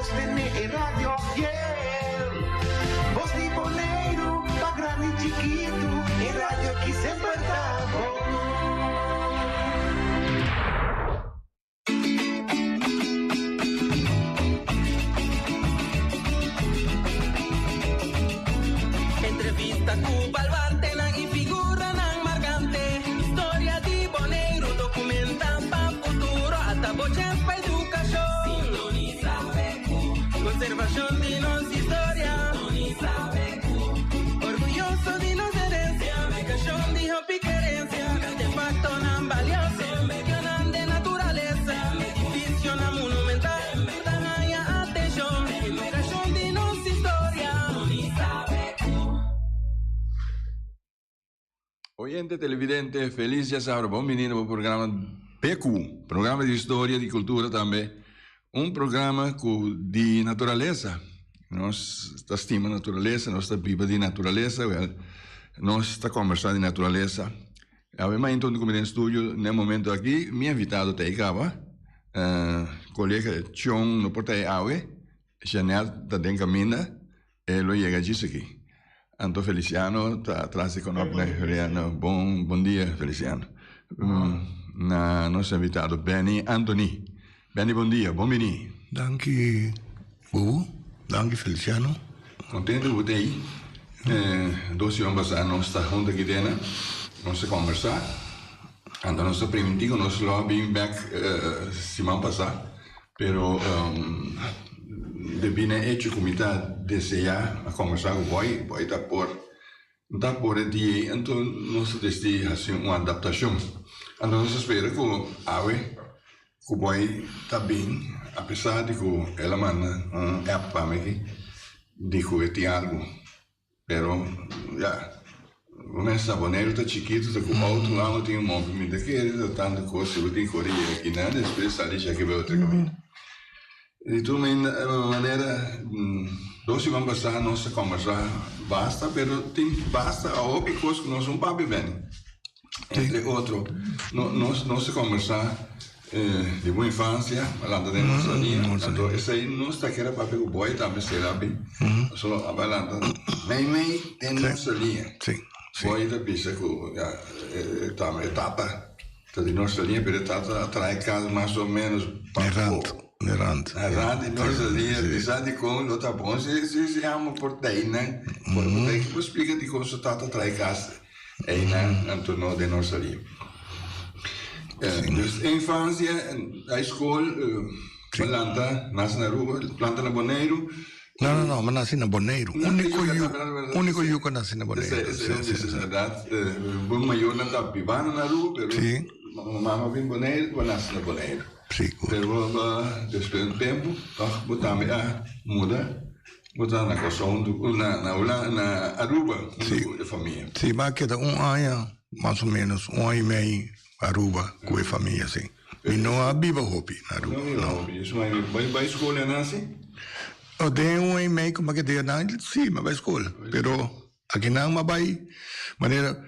Sostené e radio fiel. Bos di Boneiru, pa grandi i chikitu, e radio aki semper ta bon. Entrevista ku baluartenan i figuranan markante. Historia di Boneiru dokumenta pa futuro. Ata bo chèns pa edukashon. Sintonisa BQ. Konservashon di nos historia. Sintonisa BQ. Orguyoso di nos herensia. Navegashon di hopi kerensia. Artefaktonan balioso. Medionan den naturalesa. Edifisionan monumental. Ta haña atenshon. Edukashon di nos historia. Sintonisa BQ. Oyente televidente, felis djasabra, bon bini na bo programa PQ, programa di historia di cultura tambe, un programa cu di naturalesa. Nos ta stima naturalesa, nos ta biba di naturalesa, wel, nos ta combersa di naturalesa. Awe mainta unda cu mi den studio n'e momento aki, mi invitado ta ei caba, colega Chon no por ta ei awe, Jeanette ta den caminda. E lo yega djis aki. Anto Feliciano ta atras di konop na Juliano. Bon bon dia Feliciano. Na nos invitado Benny Anthony. Benny bon dia, bon bini. Danki Bubu, danki Feliciano. Contento ku bo ta ei. Dos siman pasá nos ta huntu aki dena, nos a kombersá. Anto nos a primintí ku nos lo a bin bèk siman pasá. Pero debí na e echo ku mi ta deseá a kombersá ku boy, boy ta por ta por e dia ei, anto nos ta desidí hasi un adaptashon. Anto nos ta spera ku awe ku boy ta bin, apesar di ku el a manda un app pa mi aki di ku e tin algu. Pero ya, bo mester sa Boneiru ta chikitu, ta ku outo amo tin un move, mi ta kere ta tantu kos si bo tin kore yega kinan despues sali shaki bai otro kaminda. Di tur manera dos siman pasá nos a kombersá basta pero tin basta hopi kos ku nos no papia beni. Entre otro nos nos a kombersá di bo infansia a lanta den nos liña anto esei nos ta kere papia ku boy tambe sera bin pasobra a bai lanta mei mei den nos liña boy ta bisa ku ya e tata ta di nos liña pero e tata a trae kas mas o menos pafó na rand di nos liña bisa dikon lo ta bon si si amo por ta einan por por splika dikon su tata trae kas. Einan anto no den nos sabi. Dus infancia, high school, bo lanta, nace na Aruba, planta na Boneiru. No, no, no, mi naci na Boneiru. Unico yu, unico yu cu naci na Boneiru. Esey, esey es berdad. Bo mayornan ta bibando na Aruba, pero bo mama bin Boneiru, bo nace na Boneiru. Pero bo, despues di un tempo, toch bo tambe a muda. Bo ta na Kòrsou huntu ku na na Hulanda na Aruba huntu ku e famia. Sí, mi a keda un aña mas o ménos, un aña i mei Aruba ku e famia, sí. Mi no a biba hopi na Aruba, no. No a biba hopi. Esei un aña i mei. Bai skol anan sí? Oh, den un aña i mei ku mi a keda anan, sí, mi a bai skol. Pero akinan mi a bai manera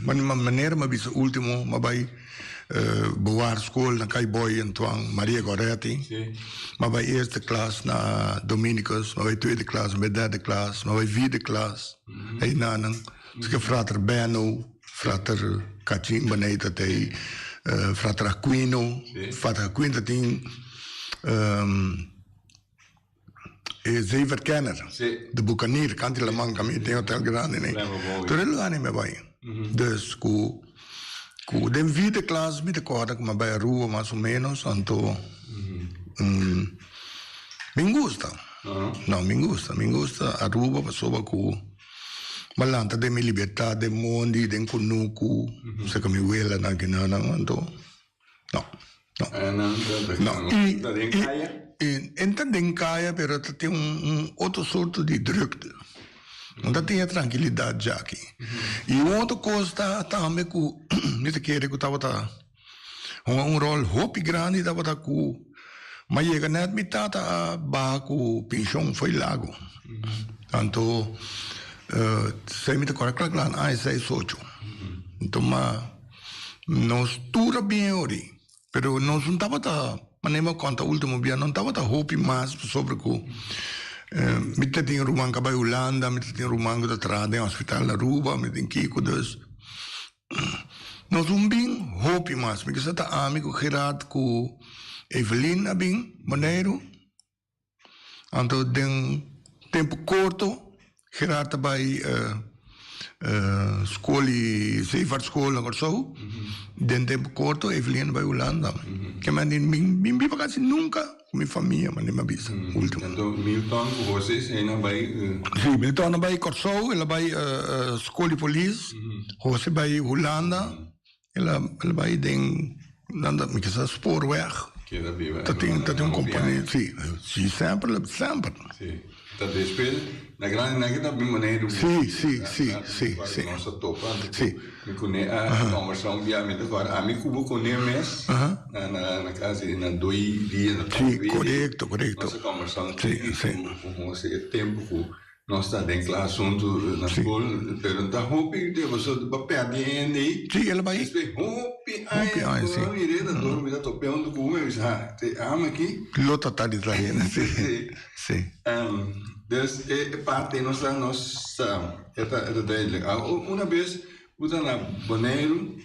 Manera mi a bisa ultimo mi a bai bewaar school na Kaaiboy Antoine Maria Goretti. Mi a bai eerste klas na Dominicus, mi a bai tweede klas, mi a bai derde klas, mi a bai vierde klas. Einanan. Asina frater Benno, frater Kachin Baney ta tei, frater Aquino, frater Aquino ta tin. E zeeverkenner, de Bucanier, kant di laman kami den hotel grandi nei. Tur e lugar nei mi a bai. Dus ku ku den vierde klas mi ta kòrda ku mi a bai Aruba mas o ménos, anto mi gusta. No, mi gusta, mi gusta Aruba pasobra ku mi a lanta den mi libertat, den mondi, den kunuku, seka mi welanan kinanan, anto. No, no. No, i, i, e ta den kaya, pero ta tin un, un otro sorto di drukte. No ta tin e trankilidat djaki. I un otro kos ta tambe ku mi ta kere ku tabata hunga un ròl hopi grandi tabata ku mi a yega nèt mi tata a baha ku penshon fo'i lago. Anto esei mi ta kòrda kla kla na aña seis ocho. Anto mi a. Nos tur a bin ori, pero nos no tabata. Manera mi a konta ultimo bia no tabata hopi mas pasobra ku mi ta tin ruman ku a bai Hulanda, mi ta tin ruman ku ta traha den hospital na Aruba, mi tin kiko dus nos un bin hopi mas. Mi kisa ta ami ku Gerard ku Evelyn a bin Boneiru. Anto den tempu korto Gerard ta bai skol di zeevaartschool na Kòrsou. Den tempu korto Evelyn a bai Hulanda. Ke men di mi mi biba kasi nunka ku mi famia manera mi a bisa ultimo. Anto Milton ku Jose esei nan bai. Si Milton a bai Kòrsou el a bai skol di polis. Jose bai Hulanda. El a el a bai den nan ta mi kisa spoorweg. Keda biba Ta tin ta tin un kompania si si semper semper. Si ta despues na grandi nan ke ta bin Boneiru. Si si si si si. Nos a topa anto ku mi kuné a kombersá un bia mi ta kòrda ami ku bo kuné mes na na na kasi na doi dia na Si korekto korekto. Nos a kombersá un tiki ku Jose e tempu ku Nos ta den kla asuntu na skol, pero no ta hopi di boso pa pèrdè hende ei. Sí, el a bai. Despues hopi aña Hopi aña, sí. ku mi reda dor mi ta top'é huntu ku mi, mi bisa, ha, te ama aki. Lo ta di traha hende, sí. Sí. Sí. Dus e parti nos ta, nos ta, e ta, e ta duidelijk. Una bes bo ta na Boneiru,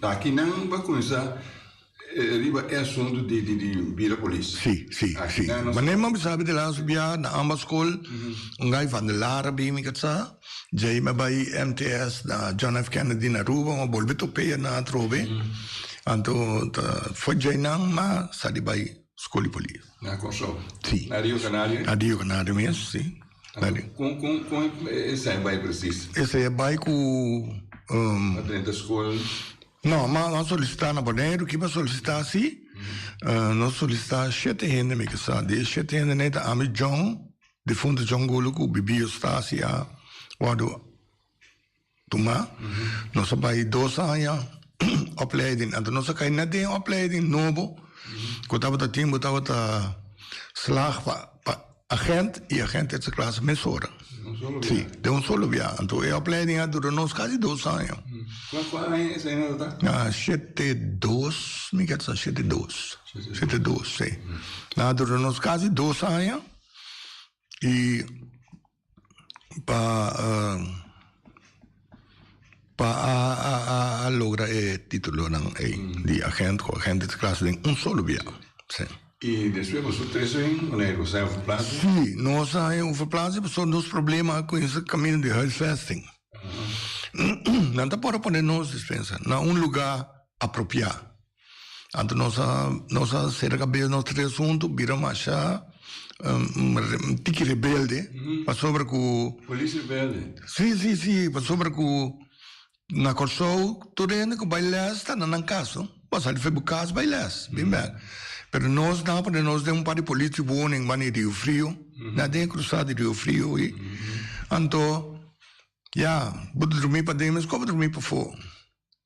ta akinan bo a kuminsá Riba e asuntu di di di bira polis. Si, si, si. Wanneer mi a bisa di laatste bia na ambas skol, un gai van de Lara bin mi katsa, djei mi a bai MTS na John F. Kennedy na Aruba, mi a bolbe top'e na atrobe. Anto ta for djei nan mi a sa di bai skol di polis. Na Kòrsou? Si. Na Rio Canario? Na Rio Canario mes, si. Kon kon kon esei a bai presis? Esei a bai ku. A drenta skol? No, ma nos solicita na Boneiru, ki pa solicita si? Nos solicita shete hende mi ke sa. Di e shete hende nei ta ami John, difunto John Gulu ku Bibi Eustasi a wòrdu tuma. Nos a bai dos aña opleiding, anto nos a kai net den e opleiding nobo ku tabata tin bo tabata slag pa pa agent i agent eerste klas mesora. Sí, den un solo bia. Anto e opleiding a dura nos kasi dos aña. Kua kua aña esei nan ta? Na shete dos, mi kier sa shete dos. Shete dos, sí. Nan a dura nos kasi dos aña i pa pa a a a a logra e titulonan ei di agent ku agent di klas den un solo bia, sí. I despues boso tres a bin wanneer boso a verplaatsi? Sí, nos a haña un verplaatsi pasobra nos problema a kuminsá kaminda di huisvesting. Nan ta por a pone nos dispensa na un lugá apropiá. Anto nos a nos a sera kabes nos tres huntu bira masha tiki rebelde pasobra ku. Polis rebelde? Sí sí sí pasobra ku na Kòrsou tur hende ku bai lès ta na nan kas no bo sali for bo kas bai lès bin bèk pero nos nan a pone nos den un par di politiewoning banda di Rio Frio na den e krusada di Rio Frio ei anto ya bo ta drumi paden meskos bo drumi pafó.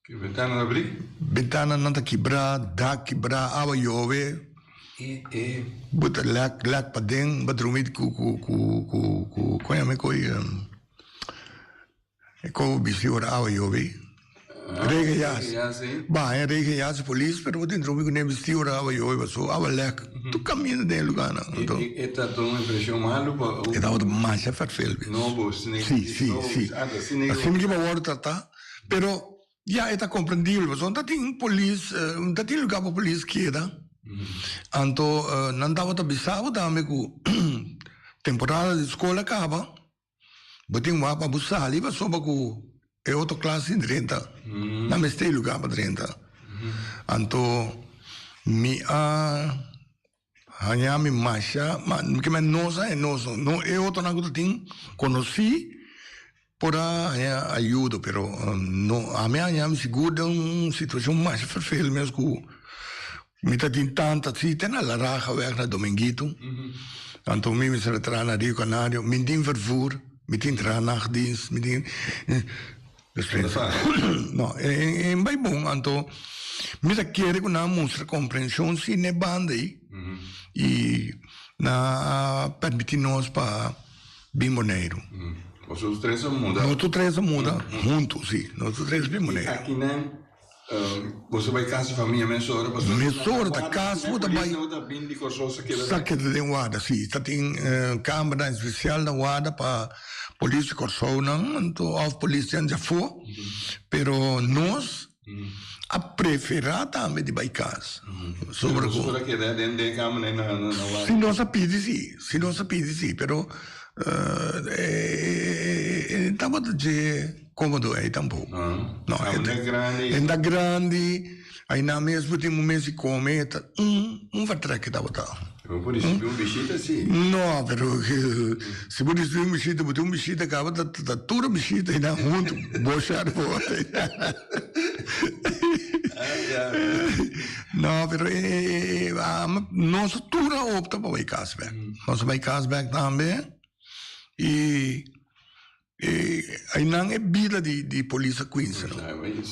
Ki bentana ta abrí? Bentananan ta kibrá, dak kibrá, awa yobe. E e. Bo ta lèk lèk paden, bo drumi ku ku ku ku ku kon yama e koi e koi bo bisti ora awa yobe? Regenjas. Regenjas, si. Baña regenjas di polis, pero bo tin drumi ku ne bisti ora awa yobe pasobra awa lèk tur kaminda den e lugánan. E e ta duna un impreshon malu pa E tabata masha fèrfel. No bo Si, si, si. Asina ki bo a wòrdu tratá. Pero ya e ta comprendibel pasobra no ta tin polis, no ta tin lugar pa polis keda. Anto nan tabata bisa bo tambe ku temporada di skol a kaba, bo tin wak pa bo sali pasobra ku e otro klas tin drenta. Nan mester e lugar pa drenta. Anto mi a haña mi masha, ma ke men nos a e nos no e otronan ku ta tin konosí por a haña ayudo pero no ami a haña mi sigur den un situashon masha ferfel mes ku mi ta tin tanta si te na La Raja wèg na Dominguito anto mi mester a traha na Rio Canario mi tin vervoer mi tin traha nachtdienst mi tin. No, e bai bon, anto mi ta kere ku nan a mustra komprenshon si n'e banda ei i nan a permití nos pa bin Boneiru. Boso tur tres a muda? Nos tur tres a muda huntu, si. Nos tur tres a bin Boneiru. I akinan. Boso bai kas di famia mesora pasobra Mesora ta kas bo ta bai. Polis ta bin di Kòrsou sa keda. Sa keda den warda si. Ta tin kambernan espesial na warda pa polis di Kòrsounan anto òf polis di Anjafó. Pero nos a preferá tambe di bai kas. Sobra ku. Boso por a keda den den kambernan na warda? Si nos a pidi si. Si nos a pidi si pero e tabata dje. Komodo ei tampoko. No, e ta grandi. E ta grandi. Ainan mes bo tin bo mes di kome. E ta un, un vertrek e tabata. Bo por risibi un bishita si? No, pero si bo risibi un bishita, bo tin un bishita kaba ta ta tur e bishita einan huntu bosha riba otro. No, pero e e nos tur a opta pa bai kas bek. Nos a bai kas bek tambe i. E ainan e bida di di polis a cuinsa no.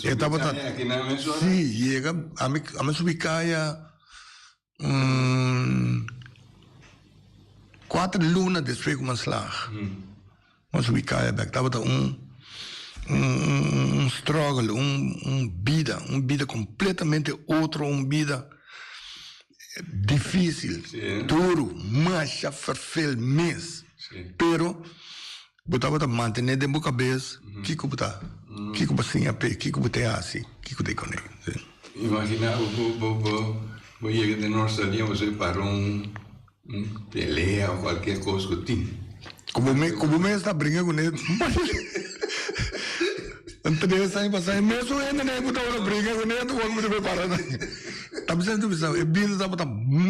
E tabata si yega ami ami subi caya un cuater luna despues cu mi a slag mi a subi caya bek tabata un un struggle un un bida un bida completamente otro un bida dificil duro masha ferfel mes pero Bo tabata mantené den bo kabes kiko bo ta, kiko bo siña p'e, kiko bo ta hasi, kiko ta kuné. Imaginá bo bo bo bo yega den Noord Stadion bo se para un un pelea o kualkier kos ku tin. Ku bo mes ku bo mes ta bringa kuné. Un tres aña pasá e mesun hendenan ku tabata bringa kuné ta wòrdu bo ta prepara nan. Ta bisa ta bisa e bida tabata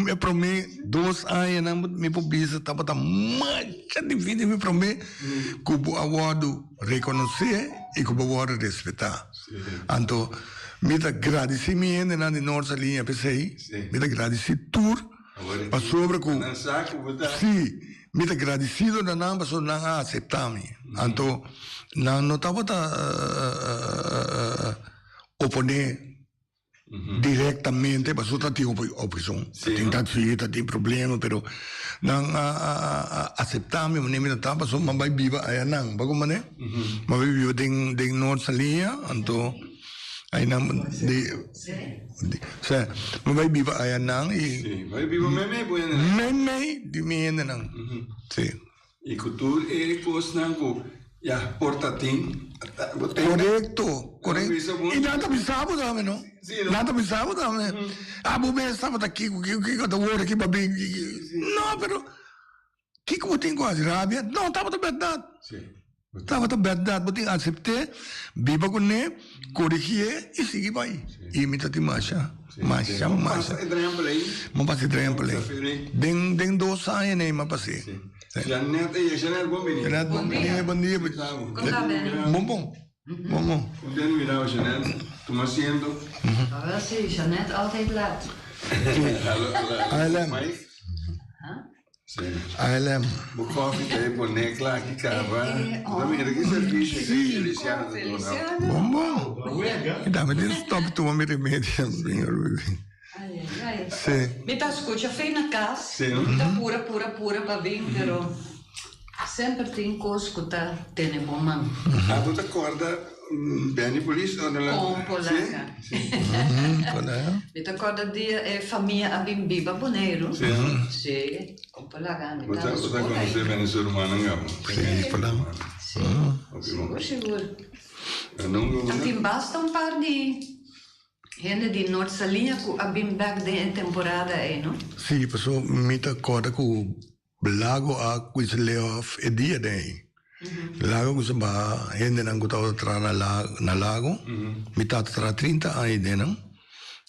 e promé dos añanan mi por bisa tabata masha difícil mi promé ku bo a wòrdu rekonosé i ku bo a wòrdu respetá. Anto mi ta gradisí mi hendenan di Noord Saliña p'esei, mi ta gradisí tur pasobra ku si mi ta gradisido na nan pasobra nan a aseptá mi. Anto nan no tabata oponé Directamente pasobra ta tin oposicion, ta tin taxi, ta tin problema, pero nan a acepta mi manera mi ta ta pasobra mi a bay biba aya nan, bo comprende? Mi a bay biba den den Noord Saliña, anto aynan di si mi a bay biba aya nan y Bay biba meimei bo hendenan? Meimei di mi hendenan, si. I ku tur e kosnan ku ya por ta tin, bo ten. Korekto, korekto. I nan ta bisa bo tambe, no? Nan ta bisa bo tambe. Ah, bo mes tabata kiko, kiko, kiko ta wor aki pa bin. No, pero kiko bo tin ku hasi? Rabia? No, tabata bèrdat. Tabata bèrdat. Bo tin asept'é, biba kuné, korigié i sigui bai. I mi ta tin masha, masha, masha. Bo pasa e drèmpel ei? Bo pasa e drèmpel ei. Den, den dos aña nei mi a pas'é. Jeanette, ey Jeanette bon bini. Jeanette bon bini, bon dia. Kon ta Benny? Bon bon, bon bon. Kontent mira bo Jeanette, tuma asiento. Awel si, Jeanette altijd laat. ALM. ALM. Bo koffie ta e pone kla aki kaba. Bo ta mira ki servicio ki Feliciano ta duna. Bon bon. Mi tambe tin stop tuma mi remedio. Ay, ay, ay. Sí. Mi ta scucha fe na cas. Sí, no? Mi ta pura, pura, pura pa bin, pero semper tin cos cu ta tene bo man. Ah, bo ta corda Benny Polis ora la. Con polaca. Sí? Sí. Polaca. Mi ta corda dia e famia a bin biba Boneiru. Sí, no? Sí, con polaca. Mi Bo ta ta, bo ta school conoce ahí. Benny su rumannan gaba? Sí, polaca. Sí, Oké, sigur, bon. sigur. Nunca Ta tin basta un par di. Hende di Noord Saliña ku a bin bek den e temporada ei, no? Sí, paso mi ta kòrda ku Lago a kuinsa layoff e dia den ei. Lago a kuinsa baha hendenan ku tabata traha na na Lago. Mi tata traha trinta aña den nan.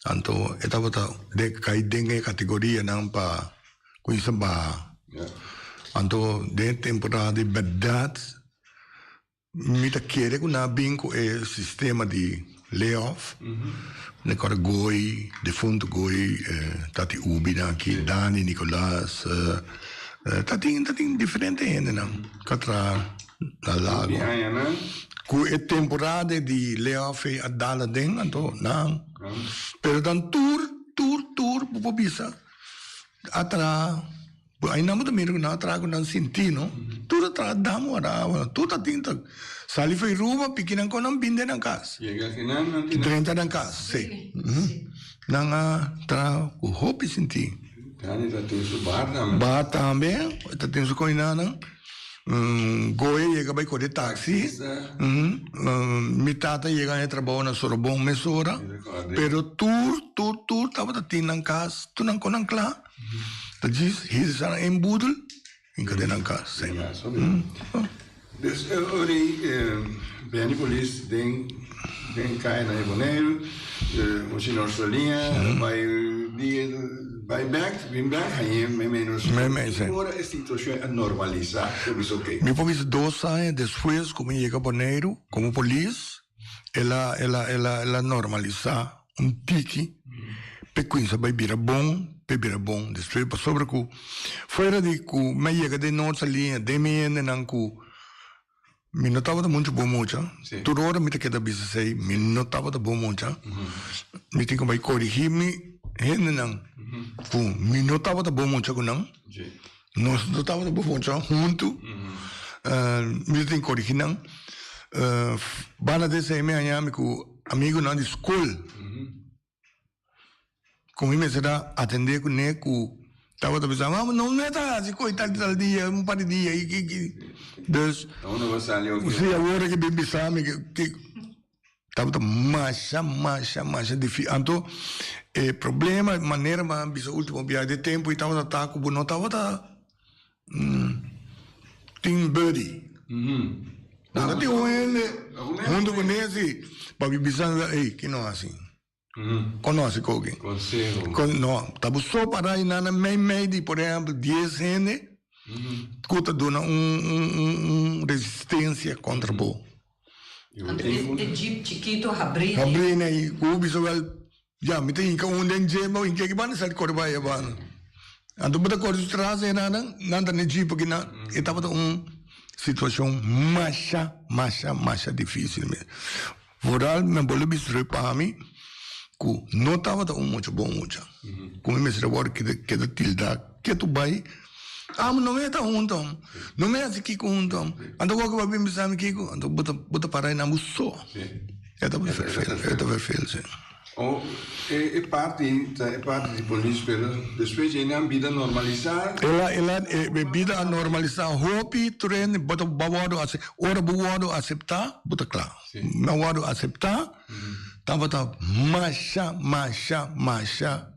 Anto e tabata den kai den e kategorianan pa kuinsa baha. Anto den e temporada di bèrdat Mi ta kere ku nan a bin ku e sistema di layoff. Mi kòrda Goy, defuntu Goy, Tati Ubi nan aki, Dani, Nicolas, ta tin ta tin diferente hendenan ku a traha na Lago. Ku e temporada di layoff ei a dal aden, anto nan, pero dan tur, tur, tur bo por bisa a traha. Bo ainda bo ta mira ku nan a traha ku nan sinti, no? Tur ta traha dam warda awa. Tur ta tin ta sali for Aruba piki nan kon nan bin den nan kas. Yega akinan nan tin. Drenta nan kas, si. Nan a traha ku hopi sintí. Dani ta tin su bar tambe. Bar tambe, e ta tin su koinanan. Goya yega bai kore taxi. Mi tata yega na e trabou na Sorobon mesora. Pero tur, tur, tur tabata tin nan kas, tur nan konan kla. Ta djis hisa nan en budel hinka den nan kas. Sí. Dus e ora ei Benny Polis den den kaya na e Boneiru, un señor Soliña bai di bai bek, bin bek, hañ'é mei menos. Mei mei, sí. Ora e situashon a normalisá, bo bisa oke. Mi por bisa dos aña despues ku mi yega Boneiru komo polis, el a el a el a el a normalisá un tiki p'e kuinsa bai bira bon, p'e bira bon despues pasobra ku fuera di ku mi a yega den Noordse Liña den mi hendenan ku mi no tabata muchu bon mucha, tur ora mi ta keda bisa esei, mi no tabata bon mucha, mi tin ku bai korigí mi hendenan ku mi no tabata bon mucha ku nan, nos no tabata bon mucha huntu, mi tin korigí nan, banda di esei mi haña mi ku Amigunan di skol ku mi mester a atendé kuné ku tabata bisa, Mama, no mester a hasi koi tal tal dia, un par di dia i ki ki. Dus, si awor ke bin bisa mi ke tabata masha, masha, masha difícil. Anto e problema, manera mi a bisa ultimo biaha, di tempu i tabata ta ku bo no tabata Tin buddy. Nan ta tin un hende huntu ku Nancy pa bi bisa nan, ey, ki no hasi? Kon no hasi koki? Konseho. No, ta bo so para i nan na mei mei di, por ehempel, dies hende ku ta duna un resistensia kontra bo. Anto e jeep chikito habrí. Habrí na ku bisa wèl Ya, mi ta hinka un den dje, bo hinka aki banda, sali kore bai abanda. Anto bo ta kore su tras e nan, nan ta ne jeep aki nan. E tabata un situashon masha, masha, masha difisil mes. Vooral mi a bolbe bisa terug pa mi ku no tabata un mucha bon mucha. Ku mi mester a wòrdu keda keda tilda ketu bai. Ah, no mi ta huntu, no mi hasi kiko huntu. Anto wòrdu bo a bin bisa mi kiko, anto bo ta bo ta para einan bo so. E ta vervel, e ta vervel, si. O e parti ta e parti di polis pero despues dje nan bida normalisa. El a el a e bida a normalisa hopi tur hende bo ta bo a wordo ora bo wordo asepta bo ta kla. Mi a wordo asepta tabata masha masha masha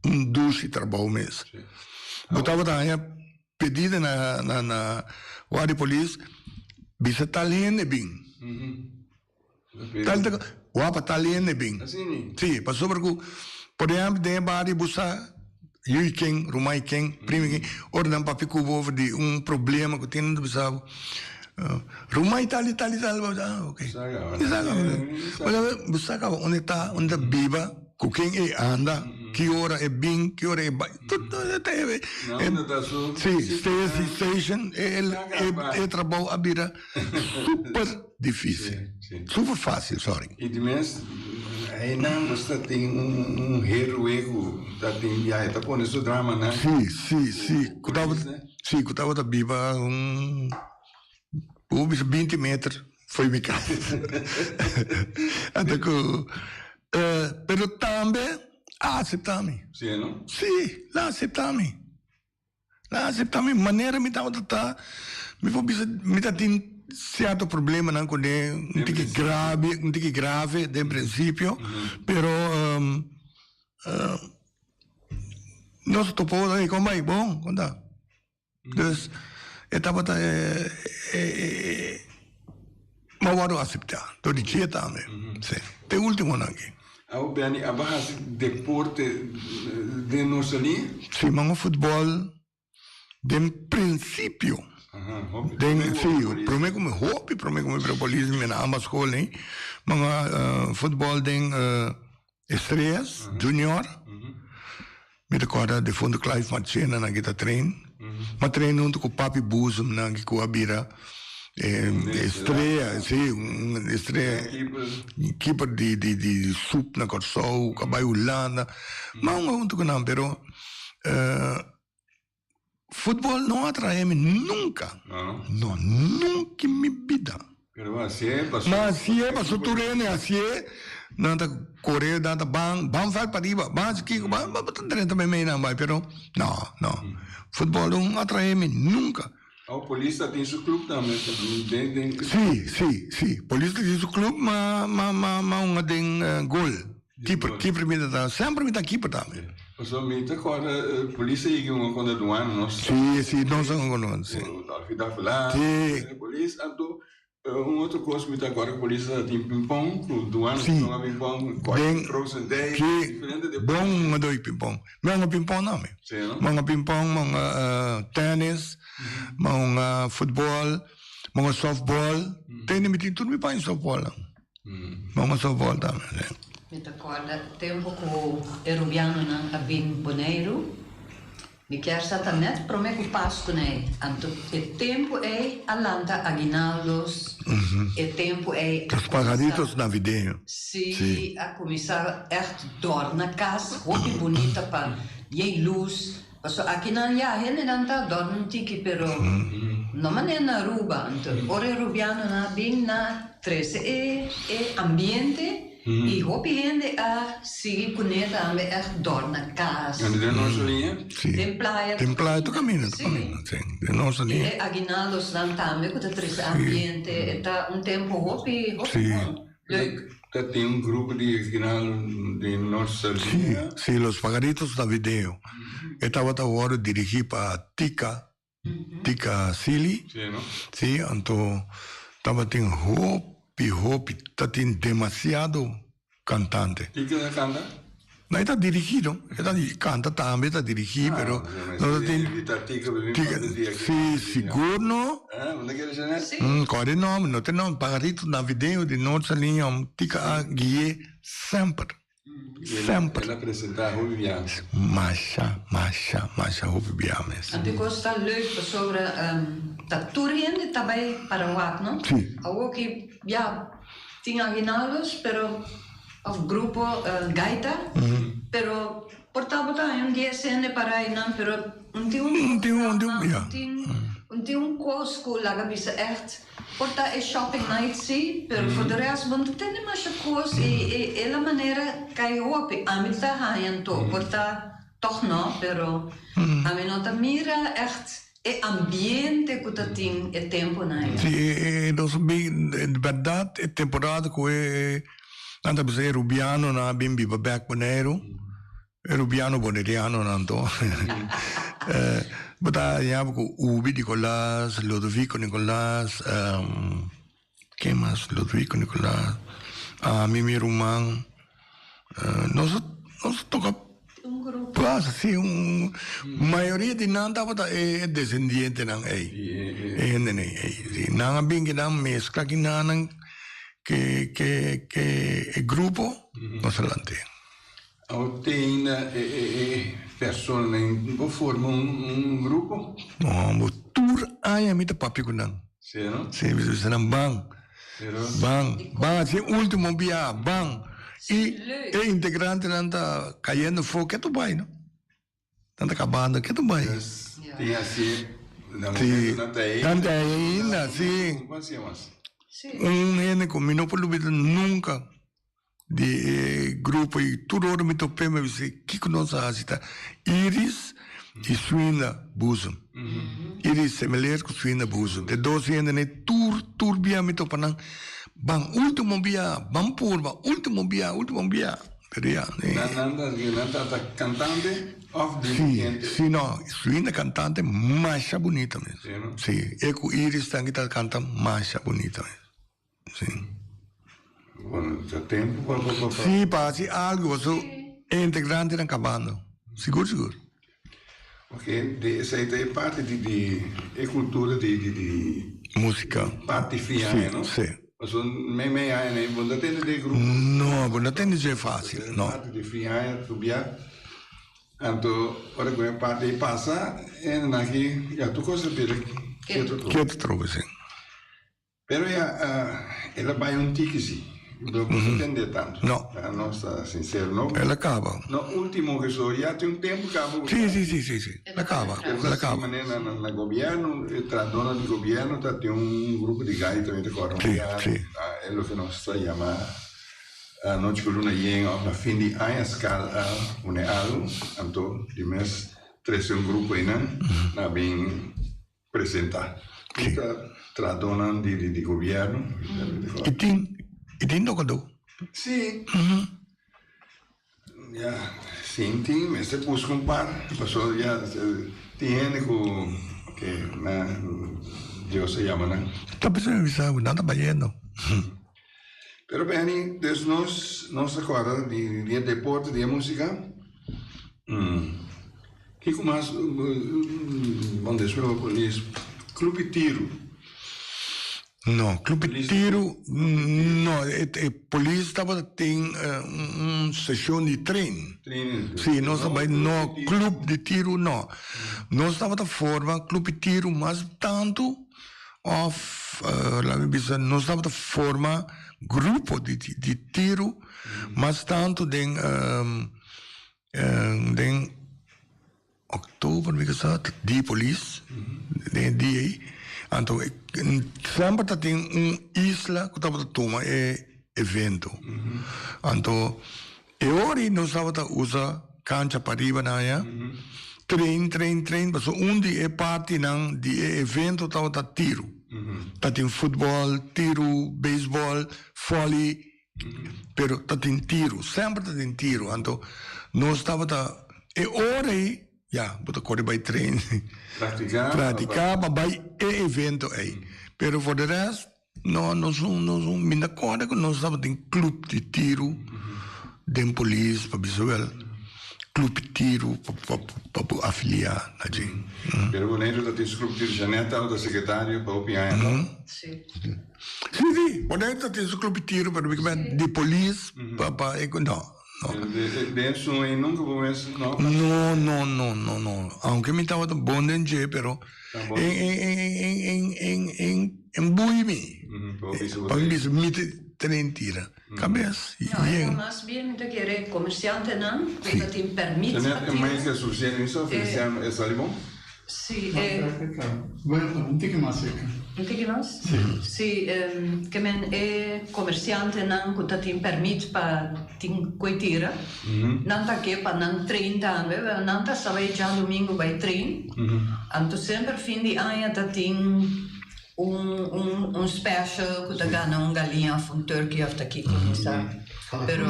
un dushi trabou mes. Bo tabata haña pedida na na na guardia di polis bisa tal hende bin. Tal ta wapa tal hende bin. Sí, pasobra ku, por ehèmpel, den e bario bo sa yui ken, ruman ken, primi ken, ora nan papia ku bo over di un problema ku tin, nan ta bisa bo, ruman tal i tal i tal, bo bisa, ah, oke. Bo sa kaba unda e ta, unda e ta biba, ku ken e anda, ki ora e bin, ki ora e bai, tur ta e. Sí, station, e trabou a bira super. Difícil. Super fácil, sorry. I di mes, einan nos ta tin un héroe ku ta tin ya e ta pone su dramanan. Sí, sí, sí. Ku tabata, sí, ku tabata biba un, bo bisa binti meter fo'i mi kas. Anto ku, pero tambe a aseptá mi. Sí, no? Sí, nan a aseptá mi. Nan a acepta mi manera mi tabata ta, mi por bisa mi ta tin cierto problemanan kuné, un tiki grave, un tiki grave den principio, pero nos a topa otro, ey kon bai? Bon, kon ta? Dus e tabata e mi a wòrdu aseptá dor di dje tambe, sí, te ultimonan aki. Awo Benny a baha hasi deporte den nos liña? Sí, man futbòl den prinsipio. Den, sí, promé ku mi hopi promé ku mi bira polis mi na ambas skol ei, man a futbòl den Estrellas Junior. Mi ta kòrda defuntu Clive Marchena nan ki ta train. M'a train huntu ku Papi Boezem nan ki ku a bira estrea, si, un estrea, keeper di di di sup na Kòrsou, ku a bai Hulanda. M'a hunga huntu ku nan, pero. Futbol no a trae mi nunca. No? No, nunca in mi bida. Pero bo hacié paso. Ma hacié paso tur hende hacié, nan ta core, nan ta ban, ban veld pariba, ban haci kico, ban, bo ta drenta meimei nan bai, pero no, no. Futbol no a trae mi nunca. Awo polis ta tin su club tambe, den, den. Si, si, si. Polis ta tin su club, ma, ma, ma, ma hunga den gol. Keeper, keeper mi ta ta, semper mi ta keeper tambe. Pasobra mi ta kòrda polis a yega un kontra duana nos. Si, si, nos a hunga kontra, si. Dolfi Davelar, Si. Polis, anto un otro kos mi ta kòrda ku polis a tin pimpon, ku duana ta hunga pimpon, Den, Krozendijk, si, diferente deporte. bon hungadó di pimpon. Mi a hunga pimpon tambe. Si, no? Mi a hunga pimpon, mi a hunga tennis, mi a hunga futbòl, mi a hunga sòftbòl. Tende mi tin tur mi paña sòftbòlnan. Mama so volta mi. Mi ta kòrda tempu ku e rubianonan a bin Boneiru. Mi kier sa ta nèt promé ku Pasku nei. Anto e tempu ei a lanta aguinaldos, e tempu ei a Los pajaritos navideños. Sí, a kuminsá ègt dòrna kas hopi bunita pa yei lus. Paso akinan ya hendenan ta dòrmi un tiki pero no manera na Aruba. Anto ora e Rubianonan a bin na trese e e ambiente y hopi hende a sigui cune tambe echt dòrna cas. Anto den nos liña? Si. Den playa. Den playa tur caminda tur caminda si. Den nos liña. Y e aguinaldosnan tambe cu ta trese ambiente e ta un tempo hopi hopi bon. Leuk. Ta tin un grupo di aguinaldo den nos liña? Si, si, Los Pajaritos Navideños. E tabata wòrdu dirigí pa Tika Tika Sili. Sí, no? Sí, anto tabatin hopi, hopi, tatin demasiado kantante. Tika ta kanta? No, e ta dirigí no. E ta kanta tambe, e ta dirigí, pero no ta tin. Invita Tika pa bin papia di aki. Sí, sigur no. Ah, bo ta kere Jeanette? Sí. Kòrda e nòmber, no ta e nòmber, Pajarito Navideño di Noord Saliña, Tika a gui'é semper. Semper. El a presenta hopi bia. Masha, masha, masha hopi bia mes. Anto e kos ta leuk pasobra ta tur hende ta bai para wak, no? Si. Awoki ya tin aguinaldos pero of grupo gaita pero por tabata hay un dies hende para einan pero un tin un programa, un tin un tin un kos ku laga bisa ègt. Por ta e shopping night si, pero for de rest bo no ta tende masha cos y e la manera cay hopi. Ami ta haña anto, por ta toch no, pero ami no ta mira echt e ambiente cu ta tin e temponan aya. Si, e nos a bin, di berdad e temporada cu e nan ta bisa e Rubianonan a bin biba bek Boneiru, E rubiano bonerianonan anto bo ta haña bo ku Ubi Nicolas, Lodovico Nicolas, ken mas Lodovico Nicolas, ami mi ruman nos a nos a toka plaza si un mayoria di nan tabata e desendientenan ei e hendenan ei si nan a bin kinan meskla kinanan ke ke ke e grupo nos a lant'e. Awo tin e e personanan bo forma un grupo? No, bo tur aña mi ta papia ku nan. Si no? Si, mi ta bisa nan ban, ban, ban hasi e ultimo biaha, ban. I e integrantenan ta kayendo afó, ke ta bai no? Nan ta kabando, ke ta bai? Tin hasi na momento nan ta ei. Nan ta ei ainda, si. Un hende ku mi no por lubida nunka. Di e grupo y tur ora mi top'é mi bisa kiko nos a haci ta Iris y Swinda Boezem. Iris Semeleer cu Swinda Boezem. E dos hende ne tur tur bia mi topa nan ban ultimo bia ban purba ultimo bia ultimo bia pero ya. Nan nan ta ta cantante of dirigente? Si si no Swinda cantante masha bunita mes. Si e cu Iris tambe ta canta masha bunita mes. Sí. Bueno, ta tempo pa pa pa. Sí, pa haci algo, paso e integrantenan cabando. Sigur, sigur. Ok, de esey ta e parti di di e cultura di di di. Musica. Parti fin aña, no? Sí, sí. Paso mei mei aña nei bo no ta tende den grupo. No, bo no ta tende dje facil, no. Parti di fin aña tu bia, anto ora cu e parti ei pasa, e nan aki ya tur cos ta bira keto trobe. Keto trobe, sí. Pero ya el a bai un tiki si. No bo ta tende tantu. No. Nos ta sincero, no? El a caba. No ultimo que so, ya tin un tempo caba. Sí, sí, sí, sí, sí. El a caba. El a caba. Manera na, na gobierno, e tradona di gobierno ta tin un grupo di gaita mi ta corda. Sí, sí. E loke nos ta yama anochi cu luna yen of na fin di aña skal a pone algo, anto di mes trece un grupo einan na bin presenta. Sí. Ta tradonan di di di gobierno. Y tin, y tin tocador. Sí. Ya, sin tin mester busca un par, pasobra ya tin hende cu ke na Dios a yama nan. Ta bisa mi bisa bo, nan ta bayendo. Pero Benny, dus nos nos ta corda di di e deporte, di e musica. Kiko mas bon despues bo polis Club di Tiru. No, Club di Tiru no, e polis tabata tin un seshon di train. Si, nos a bai, no, Club di Tiru no. Nos tabata forma Club di Tiru mas tantu of laat mi bisa nos tabata forma grupo di tiru mas tantu den Den oktober mi ke sa di polis den e dia ei anto semper ta tin un isla ku tabata tuma e evento anto e ora ei nos tabata usa kancha pariba nan aya train train train pasobra un di e partinan di e evento tabata tiru ta tin futbòl tiru beisbòl vòli. Pero ta tin tiru, semper ta tin tiru. Anto nos tabata e ora ei, ya, bo ta kore bai train. Practica. Practica pa bai e evento ei. Pero for de rest, no, nos no, nos no, mi ta kòrda ku nos tabatin club di tiru den polis pa bisa wèl. Club di tiru pa pa pa bo afiliá na dje. Pero Boneiru ta tin su club di tiru. Jeanette tabata secretario pa hopi aña, no? Sí. Sí, sí, Boneiru ta tin su club di tiru, pero mi kimen di polis pa pa e no, no. Den su ei nunca bo mes no? No, no, no, no, no. Aunke mi tabata bon den dje, pero en en en en en en en bui mi. Pa mi bisa mi ta train tira. Kabes No, e yen. ta mas bien mi ta kere komersiantenan ku ta tin permit pa Jeanette, e tira. mai ke suficiente mi so Feliciano e sali bon? Si, e. Bueno, un tiki mas cerca. Un tiki mas? Si. Si, ke men e komersiantenan ku ta tin permit pa tin koe tira, nan ta ke pa nan train tambe, wel nan ta sa bai djadumingu bai train, anto semper fin di aña ta tin Un un un special cu ta gana un galiña of un turkey of ta kico mi sa pero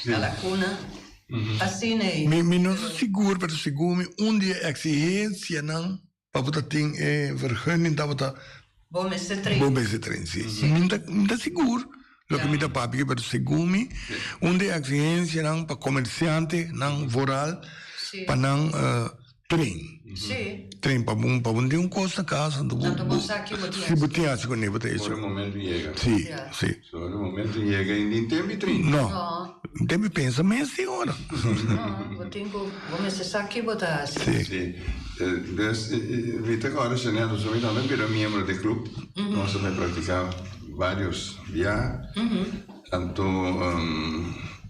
calacuna asina ey. Mi mi no ta sigur pero segun mi un di e exigencianan pa bo ta tin e vergunning tabata Bo mester train. Bo mester train si. Mi ta mi ta sigur loke mi ta papia pero segun mi un di e exigencianan pa comerciantenan vooral pa nan Tren. Sí. Tren pa bo pa bo tin un kos na kas anto bo Anto bo sa ki bo tin si bo tin hasi kuné bo ta hecho. Ora e momento yega. Sí, Ja. sí. So ora e momento yega i tin tempu i trin. No. No. Tempu i pensa mes tin ora. No, bo tin ku bo mester sa ki bo ta hasi. Sí. Sí. Dus mi ta kòrda Jeanette pasobra mi tambe a bira miembro di e club. Nos a bai praktiká varios biaha. Anto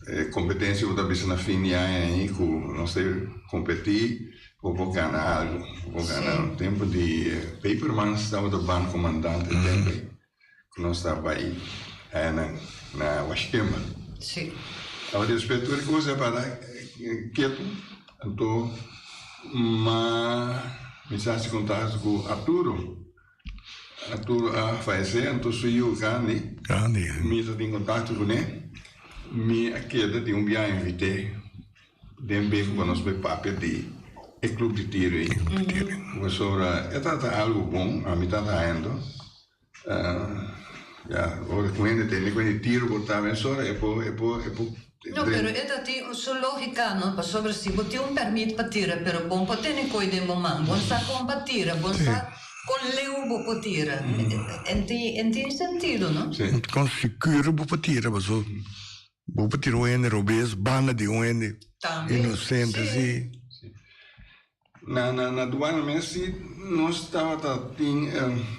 e competencia cu ta bisa na fin di aña ahi cu nos ta competi bo por gana algo, bo por gana. Sí. Tempo di Pepermans tabata ban comandante tempo ei cu nos ta bay aya na na Washkema. Sí. Tabata despues tur e cos a para ketu anto ma mi sa haci contacto cu Arturo. Arturo a fallecé, anto su yu Gandhi, Gandhi. mi ta tin contacto cune, mi a keda di un biaha invité den beko pa nos bay papia di e club di tiro ey. Pasobra e tabata algo bon, ami tabata haendo, ya, ora cu hende tende cu hende tiro por ta mesora e por, e por, e por. No, pero e ta tin su logica, no? Pasobra si bo tin un permit pa tira, pero bon por tene koe den bo man, bon sa kon pa tira, bon sa kon leu bo por tira. En tin, en tin sentido, no? Sí. Kon securo bo por tira, paso bo por tira un hende robes banda di un hende Tambe. inocente, Sí. sí. Na na na duana mes si nos tabata tin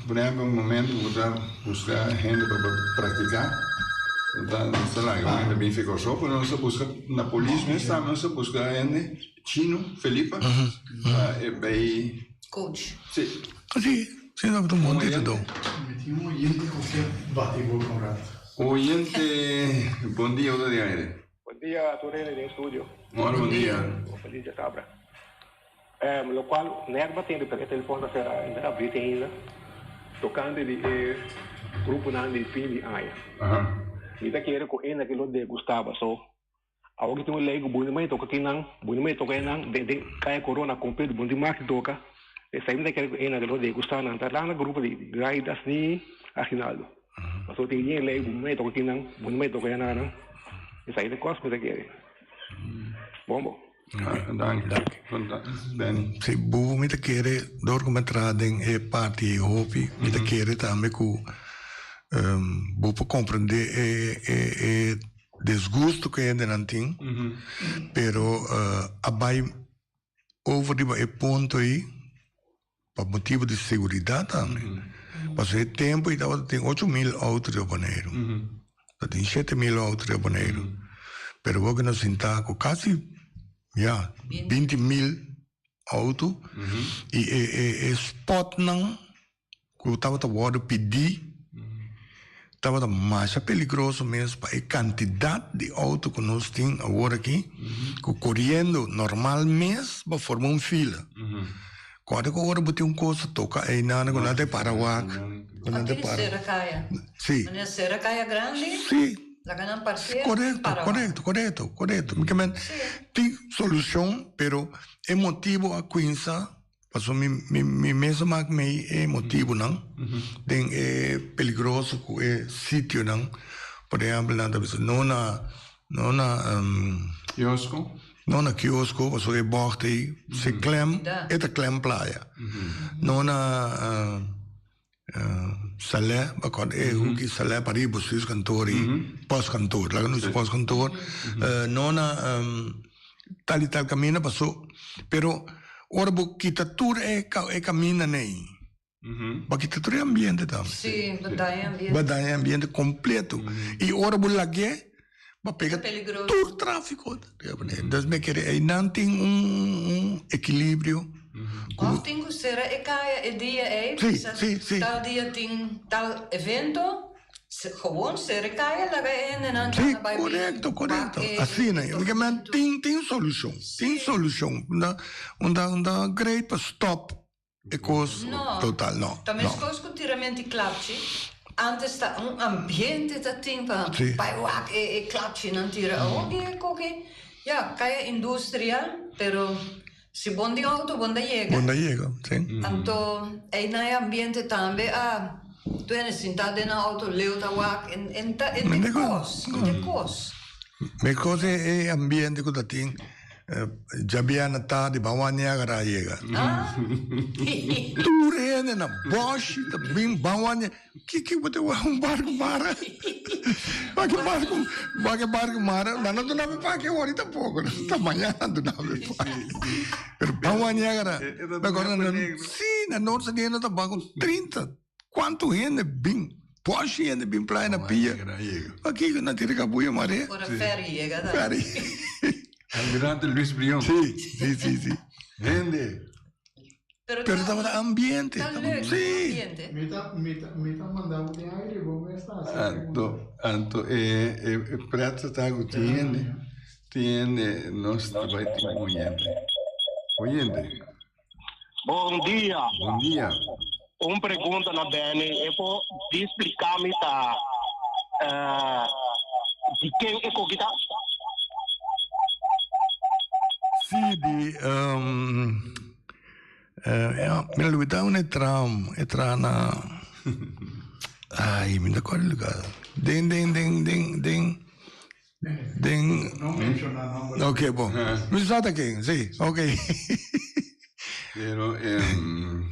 por ehempel un momento ku ta buska hende pa praktiká ta nos ta laga un hende bin fi Kòrsou pero nos ta buska na polis mes tambe nos ta buska hende chino Felipa pa e bai Coach. Si. Si, si tabata un bon titadó. Mi tin un oyente ku ke bati boca un rato. Oyente, bon dia, bo ta di aire. Bon dia tur hende den studio. Hola bon dia. Un felis dia sabra. Locual nek ba tende pero e telefon ta sera e no abri te ainda. Tocante di e gruponan di fin di aña. Mi ta kere cu ena ke lo degustaba so awor ki tin un ley cu bo no mey toca kinan bo no mey toca enan den den caya corona completo bo no tin mag di toca esey mi ta kere cu ena ke lo degusta nan ta landa grupo di gaitas ni aginaldo. Pasobra tin yen lei bo mei toka kinan, bo no mei toka yananan. Esaki ta kos ku mi ta kere. Bon bo. Danki. Danki. Si bo mi ta kere dor ku mi a traha den e parti ei hopi, mi ta kere tambe ku bo por komprende e e e desgusto ku e hendenan tin, pero a bai over riba e punto ei Pa motibu di seguridat tambe. Pasobra e tempu ei tabata tin 8000 outo riba Boneiru. Ta tin 7000 outo riba Boneiru. Pero bo ke nos sinta ku kasi ya 20000 outo i e e e spotnan ku tabata wòrdu pidí tabata masha peligroso mes pa e kantidat di outo ku nos tin awor aki ku koriendo normal mes bo forma un fila. Kòrda ku ora bo tin un kos ta toka einan ku nan ta para wak ku nan ta Antes para. sera kaya. Sí. Manera sera kaya grandi. Sí. Laga nan parkea Korekto, para wak. korekto, korekto, korekto. Mi ke men tin solushon pero e motibu a kuinsa. Pasobra mi mi mi mes a mak mei e motibunan den e peligroso ku e sitionan. Por ehèmpel nan ta bisa no na no na Kiosko? No na kiosko pasobra e bògt ei si klèm e ta klèm playa. No na Salè bakòrda e huki Salè pariba bestuurskantoor ei postkantoor laga nos postkantoor no na tal i tal kaminda paso pero ora bo kita tur e e kamindanan ei bo a kita tur e ambiente tambe Sí, bo daña e ambiente. Bo daña e ambiente kompleto i ora bo lag'é bo a pega tur tráfiko. Dus mi kere einan tin un ekilibrio. Òf tin ku sera e kaya e dia ei, bisa tal dia tin tal evento, gewoon sera e kaya laga e hendenan Sí, korekto, korekto. Asina, tin tin solushon, tin solushon. Unda unda unda great pa stòp e kos total, no. No, ta meskos ku tiramenti klapchi, antes ta un ambiente ta tin pa bai wak e klapchinan tira, awor ki koki ya kaya industria pero si bon di auto bon ta yega. Bon ta yega, si. Anto einan e ambiente tambe a tu hende sinta den nan auto leu ta wak en ta e kos, e kos. Meskos e ambiente ku ta tin. Djabièrnè tardi ban wak Niagara a yega. Tur hende na bòshi ta bin ban wak Niagara. Kiko bo ta wak un barku mara? Wak e barku, wak e barku mara. Nan no duna mi paki awor tampoko. Ta mañana nan duna mi paki. Pero ban wak Niagara. Mi acorda nan, si, na noord saliendo ta ban ku 30. Kuantu hende bin, bòshi hende bin playa na pia. Pakiko nan tira kabuya mare? Ora ferry yega ta. Ferry. Almirante Luis Brion. Sí, sí, sí, sí. Hende. Pero tabata ambiente. Ta leuk, Sí. ambiente. Mi ta, mi ta, mi ta manda bo den aire, bo mes ta hasi Anto, anto e, e, e pret ta ku tin hende, tin hende, nos ta bai tin un oyente. Oyente. Bon dia. Bon dia. Un pregunta na Benny. E por di splica mi ta eh, di ken e koki ta? Sí, di um, eh, ja, mi olvida un e tram, e tra na Ai, mi no acuerdo el lugar. Den, den, den, den, den. Den No menciona nomber. Ok, bon. Mi sa ta ken, sí, ok. Pero, em,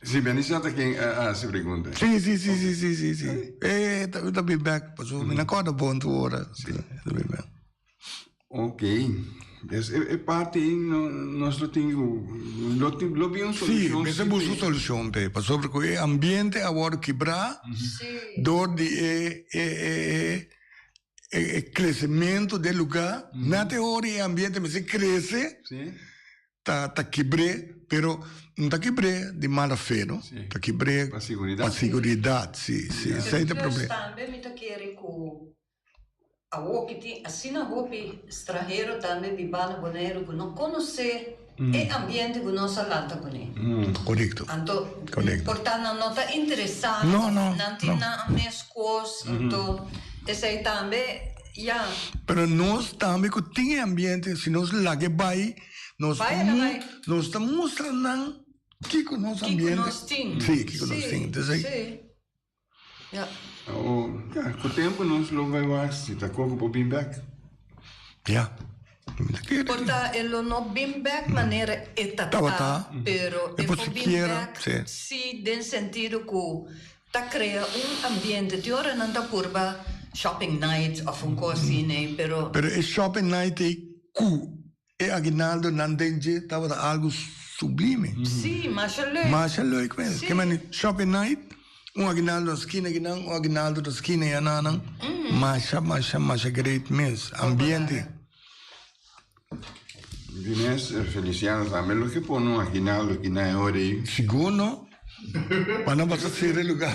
sí, Benny sa ta ken a hasi pregunta. Sí, sí, sí, sí, sí, sí, sí. Eh, ta, ta bin bek, paso mi no acorda bon tu ora. Sí, ta bin bek. Ok. Es e, e parti ei no, nos lo tin ku lo tin lo bin un Sí, solushon mester sí busca p'e. solushon p'e, pasobra ku e ambiente a wòrdu kibrá Sí. dor di e e e e e e kresementu den lugá. Na te ora e ambiente mester krese, Sí. ta ta kibr'é, pero no ta kibr'é di mala fe, no. Sí. Ta kibr'é Pa siguridat. pa siguridat, sí, sí. Esei ta e Plus problema. tambe mi ta kere ku Awor ki tin asina hopi stranhero tambe biba na Boneiru ku no konosé e ambiente ku nos a lanta kuné. Korekto. Anto Korekto. por ta nan no ta interesá, No, no, nan tin no. nan mes kos, anto esei tambe ya. Pero nos tambe ku tin e ambiente, si nos lag'e bai, nos ta Bai, bai. nos ta mustra nan kiko nos Kiko ambiente. nos tin. Sí, kiko nos tin. Entonces, Sí. Ja. O, ja, ku tempu nos lo bai wak si ta koko por bin bek. Ja. Mi ta kere. Por ta e lo no bin bek manera e ta Tabata. pero E e por por bin sikiera, bek sí. si den sentido ku ta krea un ambiente. Tin ora nan ta purba shopping night of un kos asina, pero. Pero e shopping night ei ku E aguinaldo nan den dje tabata algo sublime. Sí, masha leuk. Masha leuk mes. Sí. Ke mane shopping night, un aguinaldo na skina akinan, un aguinaldo na skina yananan. Masha, masha, masha great mes. Ambiente. Dines Feliciano tambe lo ke pone un aguinaldo aki na e ora ei. Sigur no. Pa no pasa sera e lugar.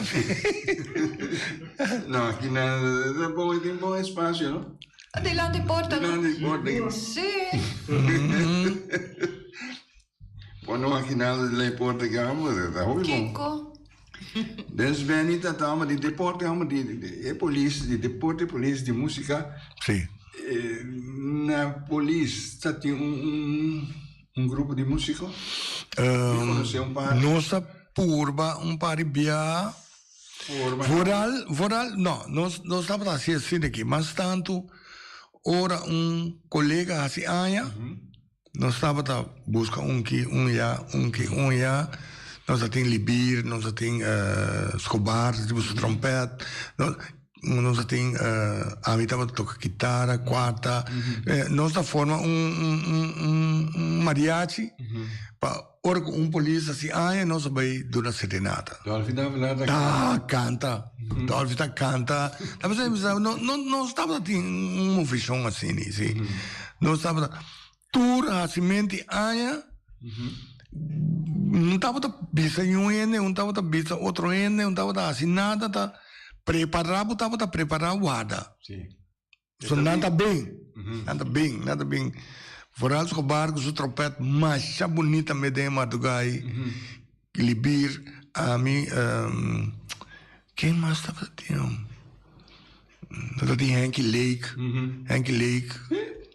No, aki na bon, tin bon espacio, no? Dilanti porta no? Dilanti porta. Sí. Pone un aguinaldo dilanti porta ki amo, ta hopi bon. Kiko? Des Benny ta ta amo di deporte, amo di e polis, di deporte, polis, di musica. Sí. Na polis ta tin un un grupo di musico? Mi conoce un par. Nos ta purba un par di bia. Vooral, vooral, no, nos, nos tabata hasi asina aki. Mas tantu ora un kolega hasi aña, nos tabata buska un ki un ya, un ki un ya. Nos a tin Libir, nos a tin Scobar, ta tin su trompèt. Nos a tin, ami tabata toka kitara, kuarta. Nos ta forma un, un, un, un mariachi pa Ora ku un polis hasi aña nos a bai duna serenata. Dolfi ta habla ta Ta kanta. Dolfi ta kanta. Ta bisa mi sa no no nos tabata tin un movishon asini si. Nos tabata tur hasimenti aña no tabata bisa niun hende, un tabata bisa otro hende, un tabata hasi nada ta prepara bo tabata prepara warda. So nan ta bin, nan ta bin, nan ta bin. Vooral su bar ku su trompet masha bunita me den madrugai. Libir, ami, ken mas tabata tin? Tabata tin Henky Lake, Henky Lake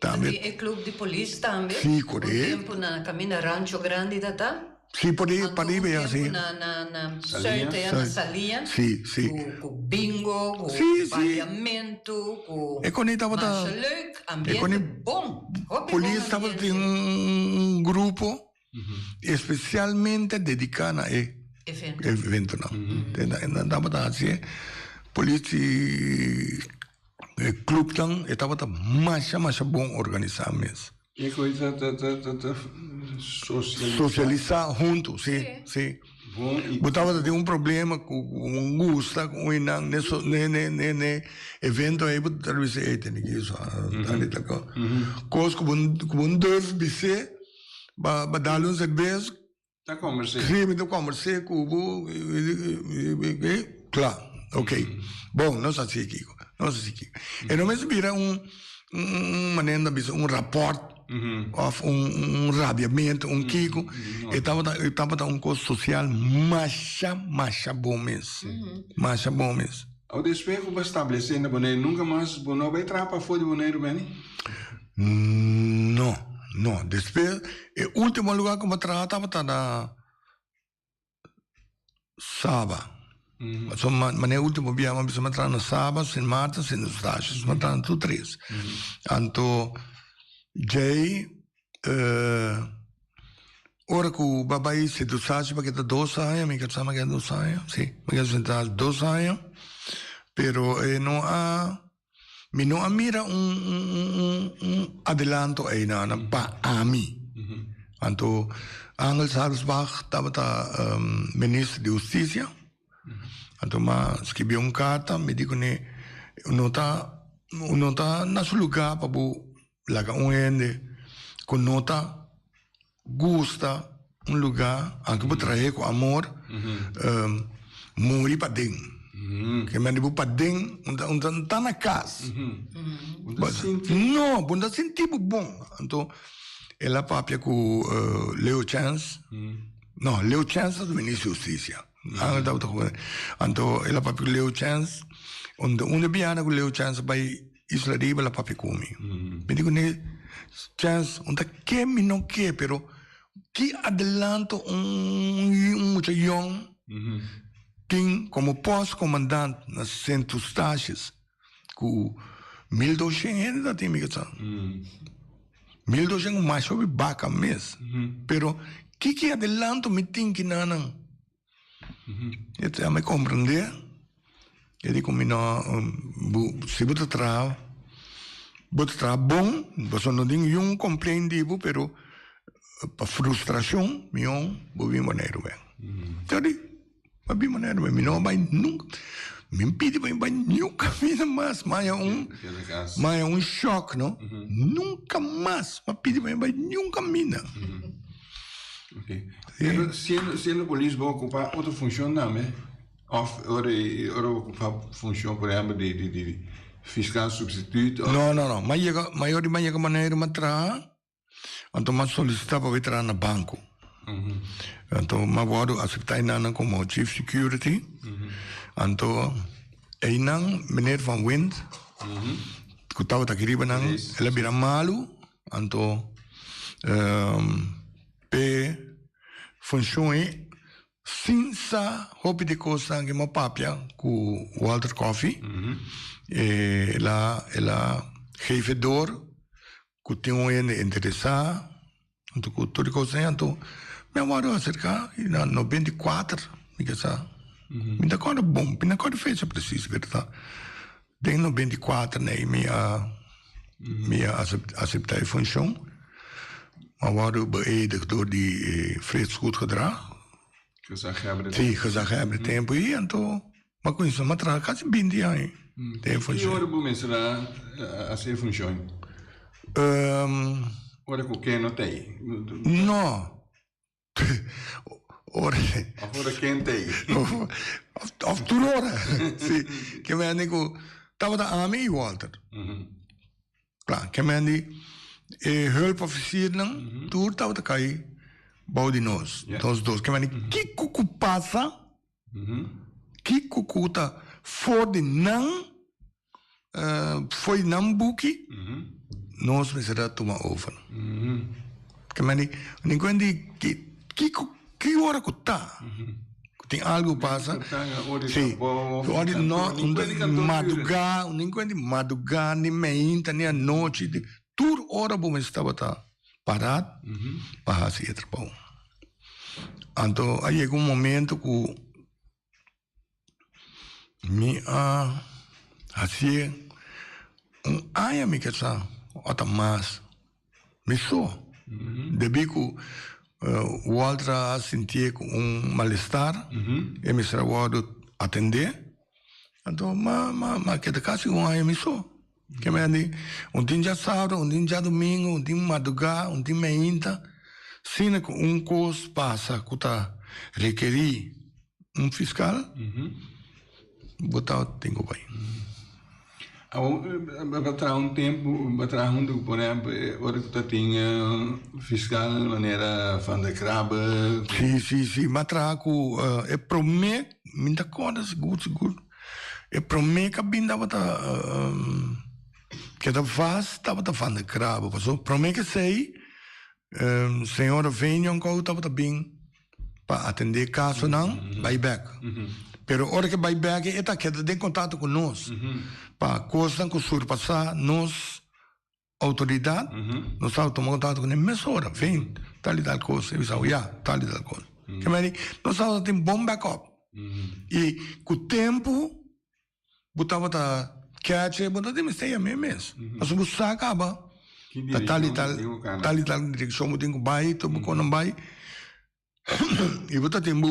tambe. Tabatin e club di polis tambe. Si, correcto. Un tempo na caminda Rancho Grandi tata. Sí, por ahí, pa riba ya, sí. Na, na, na Zuid, ya, na Salia. Sí, sí. Ku, ku bingo, ku Sí, sí. baliamentu, ku E koni tabata- masha leuk, E ambiente koni bon, hopi bon Polis tabata tin ambiente. un grupo especialmente dedica na e Evento. eventonan. Nan tabata haci e polis di e clubnan e tabata masha masha bon organisa mes. E koe ta ta ta ta ta sosialisá. Sosialisá huntu, sí, sí. Bon i. Bo tabata tin un problema ku un gusta ku un einan ne so ne ne ne ne evento ei bo ta bisa ei tene ki usa tal i tal kos. Kos ku bo ku bo no durf bis'é ba ba dal un serbes. Ta kombers'é. Sí, mi ta kombers'é ku bo kla, ok. Bon, nos hasi kiko, nos hasi kiko. E no mester bira un un manera nan ta bisa un rapòrt òf un un rabiamentu, un kiko. E tabata e tabata un kos sosial masha masha bon mes, masha bon mes. Awor despues ku bo a stablesé na Boneiru nunka mas bo no a bai traha pafó di Boneiru, Benny? No, no. Despues, e ultimo lugar ku mi a traha tabata na Saba. Pasobra ma manera ultimo biaha mi a bisa mi a traha na Saba, Sint Maarten, Sint Eustatius. Mi a traha na tur tres. Anto djei ora ku bo a bai Sint Eustatius pa keda dos aña, mi ka sa mi a keda dos aña, si, mi a keda Sint Eustatius dos aña, pero e no a. Mi no a mira un, un, un, un adelanto einan pa ami. Anto Angel Salsbach tabata um, minister di Hustisia. Anto m'a skibi un karta, mi di kuné, no ta, no ta na su lugá pa bo laga un hende ku no ta gusta un lugá, aunke bo trah'é ku amor, muri paden. Ke mende bo paden, un ta, un ta, un ta na kas. No, bo no ta sinti bo bon. Anto el a papia ku Leo Chance. No, Leo Chance ta minister di Hustisia. Angel tabata ku Anto el a papia ku Leo Chance. Unda unda biaha ku Leo Chance a bai Isla Riba el a papia ku mi. Mi di kuné, Chance, un ta ke mi no ke, pero ki adelanto un un mucha yòn tin komo pòstkomandant na Sint Eustatius ku 1200 hende ta tin mi ke sa. 1200 ku masha hopi baka mes. Pero kiki adelanto mi tin ki nan? E ta mi komprendé. E di ku mi no, bu si bo ta traha, bo ta traha bon, pasobra no tin niun complaint di bo, pero pa frustrashon mihó bo bin Boneiru bèk. Ta di, bo bin Boneiru bèk, mi no a bai nunka, mi pidi pa mi bai niun kaminda mas, mi haña un, mi haña un shock no, nunka mas mi a pidi pa mi bai niun kaminda. Pero siendo, siendo polis bo ocupa otro funcion tambe? Of ora ora bo ocupa funcion por ehempel di di di fiscal substituut of? No, no, no. Mi a yega, mayor di mi a yega Boneiru mi a traha, anto mi a solicita pa bai traha na banco. Anto mi a wordo acepta einan como chief security. Anto einan meneer Van Wind, cu tabata aki riba nan, el a bira malu. Anto p'e funcion ei sin sa hopi di cosnan cu mi a papia cu Walter Coffie, el a el a geef e door cu tin un hende interesa anto cu tur e cosnan ei anto mi a worde acerca y na 94 mi ke sa mi ta acorda bon mi no acorda fecha precies pero ta Den 94 nei mi a mi a aseptá e funshon. Mi a wòrdu beëdigd dor di Frits Goedgedrag. Gezaghebber. Sí, gezaghebber tempu ei. Anto mi a kuminsá, mi a traha kasi binti aña den e funshon. Ki ora bo mester a hasi e funshon? Ora ku ken no ta ei? No. Ora. Of ora ken ta ei. Of tur ora. Si. Ke mende ku tabata ami i Walter. Kla, ke mende e hulpofficiernan tur tabata kai bou di nos. Nos dos. Ke mende kiko ku pasa, kiko ku ta for di nan Fo'i nan buki nos mester a tuma over. Ke mandi ningun di kiko ki ora ku ta ku tin algu pasa si ora di no madruga ningun di madruga ni meinta ni anochi tur ora bo mester tabata parat pa hasi e trabou. Anto a yega un momento ku. Mi a hacié un aña mi ke sa ota mas mi so debí ku Walter a sintié ku un malestar e mester a wòrdu atendé anto m'a keda kasi un aña mi so ke mi a di un tin djasabra un tin djadumingu un tin madrugá un tin meinta sino ku un kos pasa ku ta rekerí. Un fiscal bo ta tin cu bay. Awor bo traha un tempo, bo traha hunto cu por ehempel ora cu ta tin fiscal manera Van der Krabbe. Si, si, si. Mi a traha cu e prome, mi ta corda sigur, sigur, e prome cu a bin tabata keda vast tabata Van der Krabbe. Pasobra prome cu esey señora Veenjonkoe tabata bin. pa atendé kasonan bai bèk. Pero ora ke bai bèk e ta keda den kontakto ku nos pa kosnan ku surpasá nos outoridat, nos ta tuma kontakto kuné mesora, ven tal i tal kos, e bisa ya tal i tal kos. Ke manera nos tabata tin bon bèkòp i ku tempu bo tabata. catch, bo no tin mester yam'é mes. Pasobra bo sa kaba ta tal i tal, tal i tal direkshon bo tin ku bai, tur bo kono bai. I bo ta tin bo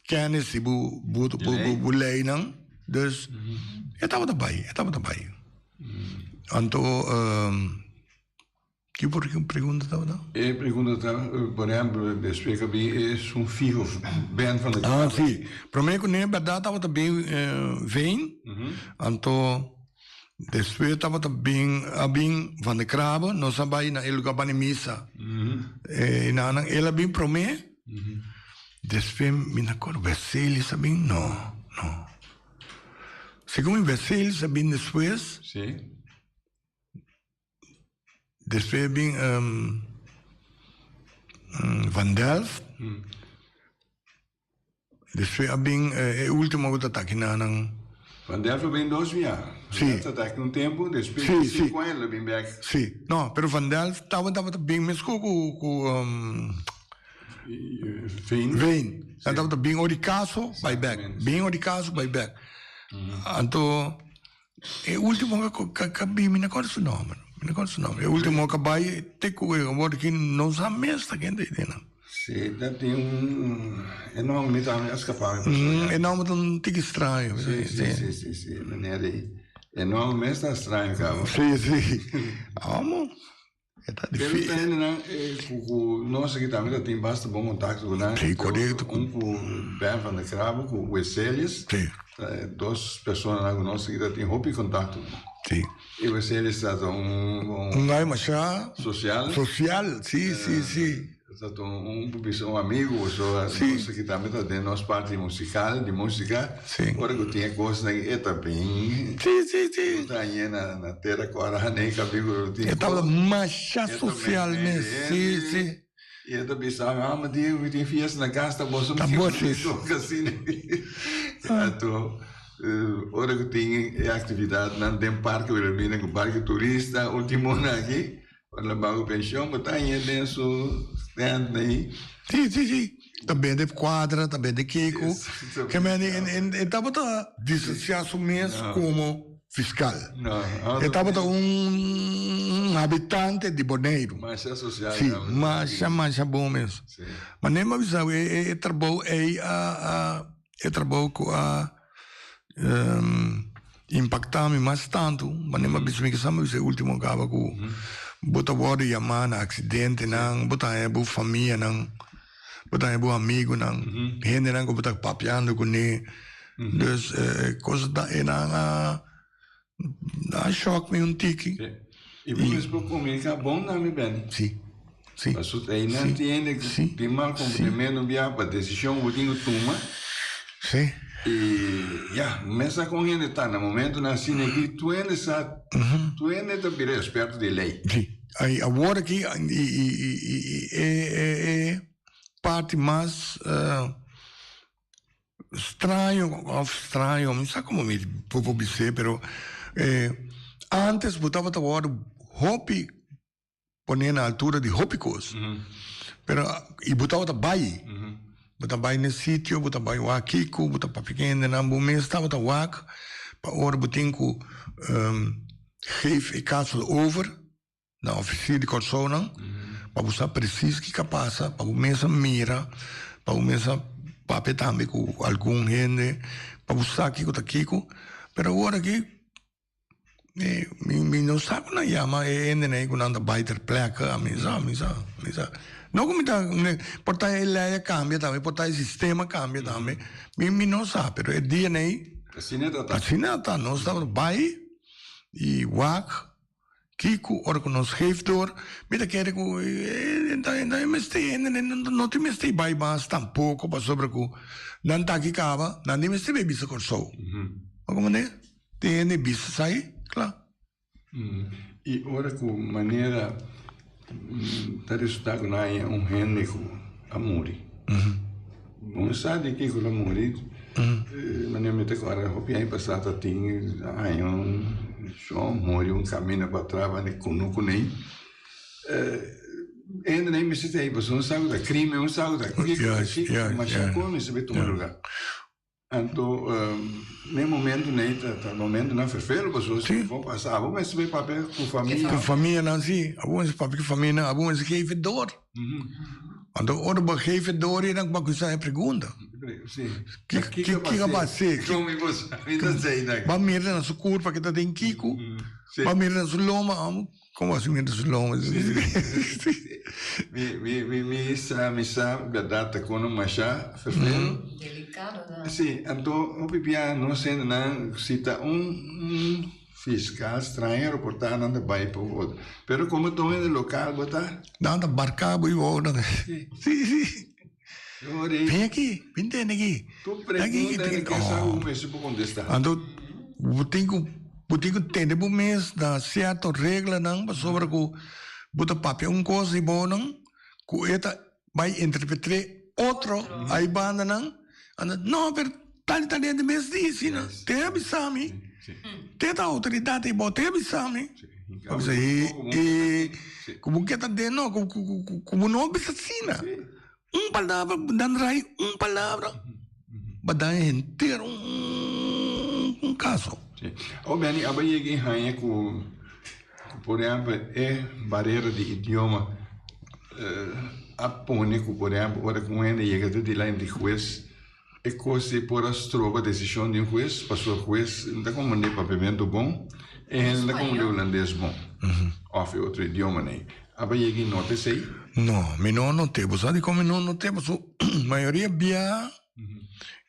kennis i bo bo bo leinan. Dus e tabata bai, e tabata bai. Anto Ki por ki pregunta tabata? E pregunta ta, por ehempel, despues ku a bin esun fiho band van de Ah, si. Prome ku ne bèrdat tabata bin Veen, anto despues tabata bin a bin Van de Krabbe, nos a bai na e lugar bani misa. E nan el a bin prome, despues mi no akorda, Wesselis a bin? No, no. Segun mi Wesselis a bin despues. Si. Despues bin Van Delft. Despues a bin e ultimo ku ta taki na nan. Van Delft a bin dos bia. Si. Van Delft ta taki un tempu, despues Si, si. ku el a bin bek. Si. No, pero Van Delft tabata bin mesku ku ku Veen. Veen. Nan tabata bin ora di kaso bai bek. Bin ora di kaso bai bek. Anto. E ultimo ka bin mi no acorda su nomber, mi no acorda su nomber. E ultimo ka bai te ku e awor ki no sa mes ta kende ei nan. Si, ta tin un, e nomber mi tambe a skapa mi pasobra. E nomber ta un tiki straño. Si, si, si, si, si, meneer ei. E nomber mes ta straño kaba. Si, si. Amo. E ta Pero difícil. ta hendenan ku ku nos aki tambe ta tin basta bon kontakto ku nan. Sí, korekto. Un ku Ben van der Krabbe ku Weselius. Sí. Ta e dos personanan ku nos aki ta tin hopi kontakto ku. Sí. I Weselius ta ta un un. Un gai masha. Sosial. Sosial, sí, sí, sí. Ta ta un un bisa un amigu so Sí. nos aki tambe ta den nos parti musikal di musika. Sí. Ora ku tin e kosnan e ta bin. Sí, sí, sí. No ta hañ'é na na tera kòrda hané kaminda ku tin E tabata kos. masha E ta sosial mei mes, mei sí, hende. sí. I e ta bisa mi, ah, ma Diego, mi tin fiesta na kas, ta boso Ta mi bo sis. toka asina. Anto, ora ku tin e aktividatnan den Parke Wilhelmina ku Parke Turista ultimonan aki, Ora la bago pension bo ta haña den su stand ahí. Sí, sí, sí. Ta bende cuadra, ta bende kiko. Ke men e tabata distancia su mes como fiscal. E tabata un habitante di Boneiru. Masha social. Sí, masha, masha bon mes. Ma ne mi a bisa e trabou ei a e trabou ku a Impacta mi mas tantu, manera mi a bisa mi kisa mi bisa e ultimo caba cu bo ta wordo yama na accidentenan, bo ta haña bo famianan, bo ta haña bo amigonan, hendenan cu bo ta papiando cune, dus e cosa ta enan a a shock mi un tiki. Y bo mes por comunica bon na mi Benny? Si, si. Pasobra einan tin hende cu tin mal comportamento bia pa decision cu bo tin cu tuma. Si. Y ya, mes sa con hende ta na momentonan asina aki, tur hende sa, tur hende ta bira experto di ley. Si. Y awor aki y e parti mas Straño of straño, mi sa como mi por por bis'é, pero antes bo tabata wòrdu hopi poné na altura di hopi kos, pero i bo tabata bai, bo ta bai n'e sitio, bo ta bai wak kiko, bo ta papia ku hendenan, bo mes tabata wak pa ora bo tin ku geef e kaso over. Na ofisina di Kòrsounan pa bo sa presis kiko a pasa, pa bo mes a mira, pa bo mes a papia tambe ku algun hende, pa bo sa kiko ta kiko. Pero awor aki mi mi no sa ku nan yama e hendenan ei ku nan ta bai ter plekke, mi sa, mi sa, mi sa. No ku mi ta, por ta e lei a kambia tambe, por ta e sistema a kambia tambe, mi mi no sa, pero e dianan ei, Asina ta ta. asina ta, nos tabata bai i wak. Kiko ora ku nos geef door, mi ta kere ku e mester hende no tin mester bai mas tampoko pasobra ku nan ta aki kaba, nan tin mester bai bisa Kòrsou. Bo komprende? Tin hende bisa esaki, kla. I ora ku manera ta resulta ku nan haña un hende ku a muri. Bo no sa di kiko lo muri. Manera mi ta kòrda hopi aña pasá ta tin aña un shon muri un kaminda pa atras banda kunuku nei. E hende nei mester ta ei pasobra un sa ku ta krimen, un sa ku ta kiko, kiko, masha kos mester bai tuma lugá. Anto n'e momento nei ta ta momentonan ferfelo pasobra si bo pasa abo mester bay papia cu famia. Cu famianan si, abo mester papia cu famianan, abo mester geef het door. Anto ora bo geef het door nan bo cuminsa e pregunta. Si. Kiko a pasa? Con mi bo sa? Mi ta sei nan. Bo a mira na su curpa ke ta den kiko, bo a mira na su loma. Como así mientras su loma? Mi, mi, mi, mi sa, mi sa, berdad ta kono masha vervelend. Delicado dan. Sí, anto hopi bia nos hendenan si ta un, un fiscal straño reporta nan ta bai pa otro. Pero como ta un hende local bo ta. Nan ta barca bo y bo nan. Sí. Sí, sí. Ven aki, bin tende aki. Tur pregunta hende ke sa bo mester por kontestá. Anto bo tin ku bo tin ku tende bo mes na sierto reglanan pasobra ku bo ta papia un kos di bonan ku e ta bai interpretr'é otro ai bandanan anto no pero tal i tal hende mes di asina te a bisa mi te ta outoridat ei bo te a bisa mi ku bo ke ta den no ku bo no bisa asina. Un palabra, dan rai un palabra, ba daña henter un, un caso. Sí. Awor Benny, abo yega i haña ku, ku por ehèmpel e barera di idioma a pone ku por ehèmpel ora ku un hende yega te dilanti di hues, e kos ei por a stroba desishon di un hues, pasobra hues no ta komprendé papiamentu bon, e hende no ta komprendé hulandes bon, òf e otro idiomanan ei. Abo yega i nota esei? No, mi no not'é. Bo sa dikon mi no not'é? Pasobra mayoria bia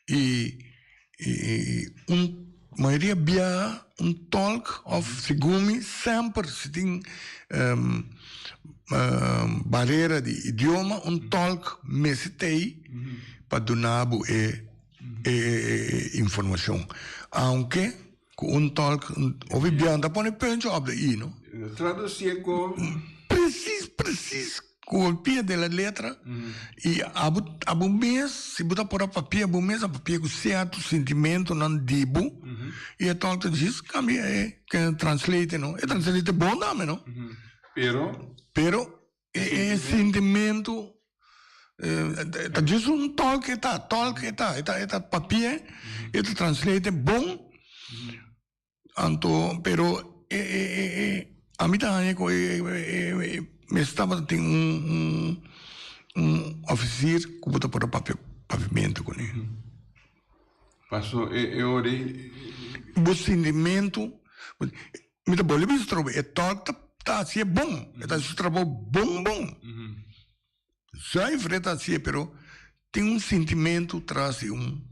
i i un mayoria bia un tolk òf segun mi semper si tin barera di idioma un tolk mester t'ei pa duna bo e e informashon. Aunke Ku un tolk, hopi biaha ta pone puntje op de i, no? Traducié ku. Precies, precies, ku al pie de la letra. I abo, abo mes, si bo ta por a papia, bo mes a papia ku sierto sintimentonan di bo, i e tolk ta djis kambia e, ke translate, no? E translate bon tambe, no? Pero. Pero E sintimentu ta djis un tolk e ta, tolk e ta, e ta e ta papia, e ta translate bon, anto pero e e e e ami ta haña ku e e mester tabata tin un un un ofisier ku bo ta por a papia papiamentu kuné. Paso e e ora ei. Bo sintimentu. Mi ta bolbe bisa trobe, e tòg ta ta hasié bon, e ta hasi su trabou bon bon. Zuiver e ta hasié, pero tin un sintimentu tras di un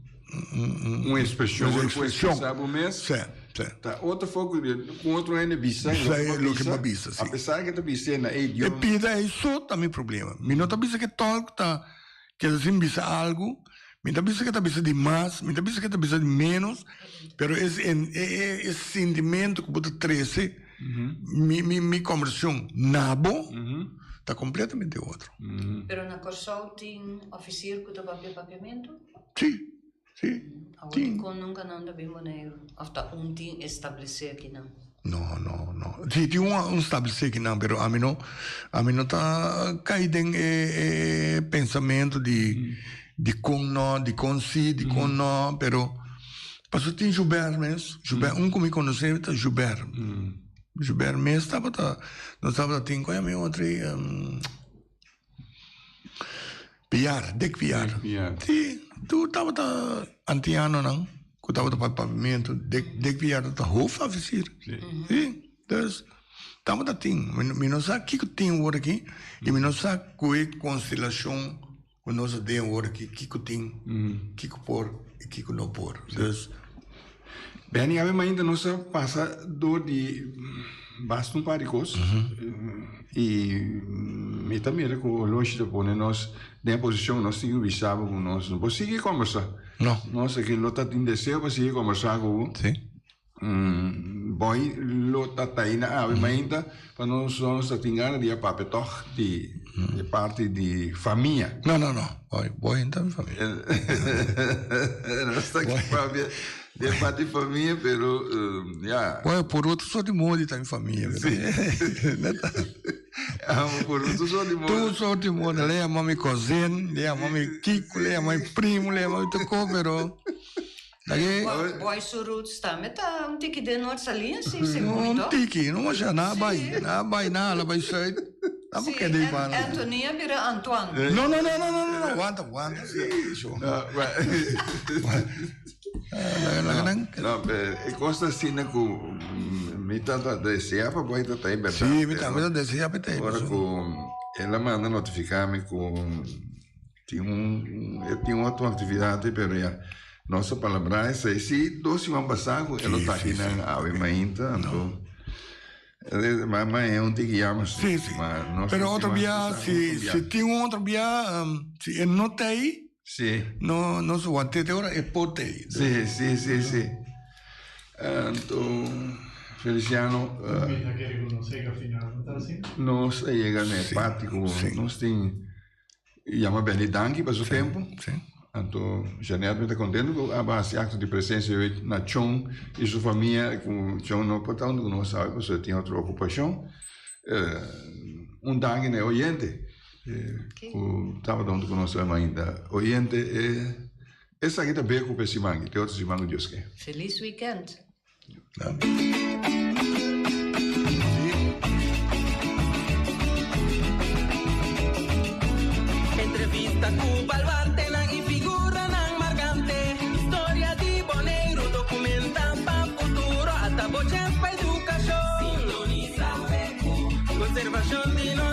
un un ekspreshon, un ekspreshon. Bo bo mes. Sí, sí. Ta otro foku ku otro hende bisa, loke bo a bisa, si. Apesar ke ta bis'é na e idioma. E pida ei so ta mi problema. Mi no ta bisa ke tòg ta keda sin bisa algu. Mi ta bisa ke ta bisa di mas, mi ta bisa ke ta bisa di menos, pero es e e e sintimento ku bo ta trese mi mi mi kombersashon na bo ta kompletamente otro. Pero na Kòrsou tin òfisir ku ta papia papiamentu? Si, si, Awor tin. dikon nunka nan ta bin Boneiru? Òf ta un tin establesé akinan? No, no, no. Si tin un un stablesé akinan, pero ami no ami no ta kai den e e pensamentu di dikon no, dikon si, dikon no, pero pasobra tin Joubert mes, Joubert un ku mi konosé ta Joubert. Joubert mes tabata nos tabata tin ku mi otro ei Piar, Dick Piar. Sí, tur tabata antianonan ku tabata pa papiamentu. Dick, Dick Piar tabata hoofdofficier. Sí, dus tabata tin. Mi no sa kiko tin awor aki i mi no sa ku e konstelashon ku nos a den awor aki kiko tin, kiko por i kiko no por. Dus. Benny, awe mainta nos a pasa door di basta un par di kos i mi ta mira ku oloshi ta pone nos den e posishon nos tin ku bisa bo ku nos no por sigui kombersá. No. Nos aki lo ta tin deseo pa sigui kombersá ku bo. Sí. Boy lo ta taina awe mainta pa nos nos ta tin gana di a papia tòg di e parti di famia. No, no, no. Boy, boy no ta mi famia. Nos ta ki papia di e parti famia, pero ya. Boy, por otro soort di modi ta mi famia. Sí. Amo por otro soort di modi. Tur soort di modi. Le yama mi cousin, le yama mi kiko, le yama mi primo, le yama mi toko, pero. Lag'é. Boy su roots tambe ta un tiki den Noord Saliña, si, segun mi Un to. tiki, no masha, nan a bai, nan a bai, nan a hala bai Zuid, nan por Si, keda ei banda. Anthony a bira Antoine. No, no, no, no, no, no, no, wanta, wanta, si, sho. Laga, laga nan. No, pero e kos ta asina ku mi tata desea pa boy ta ta ei bèrdat. Si, mi tambe ta desea pa e ta ei. Ora ku el a manda notifiká mi ku Tin un e tin otro actividad pero ya nos a palabrá esei. Si dos siman pasá ku e lo ta aki nan awe mainta anto ma ma e un tiki yama si. Si, si. Pero otro bia si si tin un otro bia si e no ta ei Si. No nos want'é te ora e por ta ei. Si, si, si, si. Anto Feliciano Mi ta kere ku nos yega final, no ta asina? Nos a yega na e parti ku nos tin Yama Benny danki pa su tempu. Anto Jeanette mi ta contento cu a hasi acto di presencia hoy na Chon y su famia cu Chon no por ta hunto cu nos awe pasobra e tin otro ocupacion. Un danki na e oyente cu tabata hunto cu nos awe mainta. Oyente esaki ta be cu pa e siman aki te otro siman cu Dios ke. Feliz weekend. Entrevista ku baluartenan i figuranan markante. Historia di Boneiru dokumenta pa futuro. Ata bo chèns pa edukashon. Sintonisa BQ, konservashon di nos.